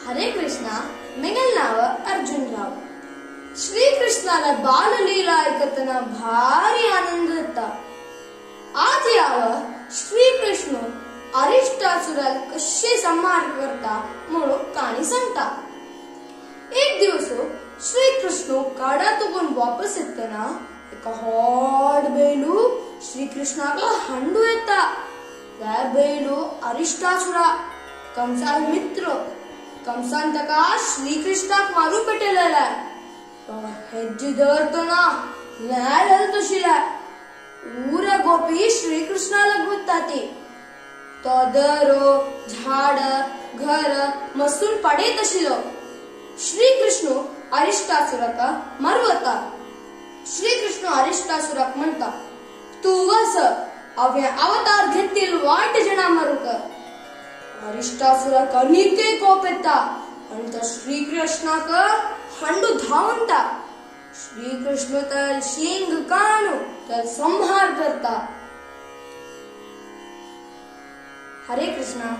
हरे कृष्णा, मेगल नाव अर्जुन राव. श्रीकृष्णाला बाललीला ऐकतना भारी आनंद येता. आज याव श्रीकृष्ण अरिष्टासुराल कशे संहार करता म्हणून कहाणी सांगता. एक दिवस श्रीकृष्ण काडातून वापस येतना एका व्हड बैलू श्रीकृष्णाक हांडू येता. त्या बैलू अरिष्टासुरा कंसाल मित्र. कंसान ताका श्रीकृष्णाक मारू पेटयलेले. तो हेज्जे दवरतना ल्हान घालत आशिल्ले. पुरा गोपी श्रीकृष्णाला गुत्ता ती. तो दरो झाड घर मसून पडयत आशिल्लो. श्रीकृष्ण अरिष्टासुराक मारवता. श्रीकृष्ण अरिष्टासुराक म्हणता, तू वस हांवें अवतार घेतील वायट जणां मारूंक. अरिष्टासुराक आनीकय कोप येता आनी तो श्रीकृष्णाक हांडू धांवता. श्रीकृष्ण तर शिंग काणू तर संहार करता. हरे कृष्णा.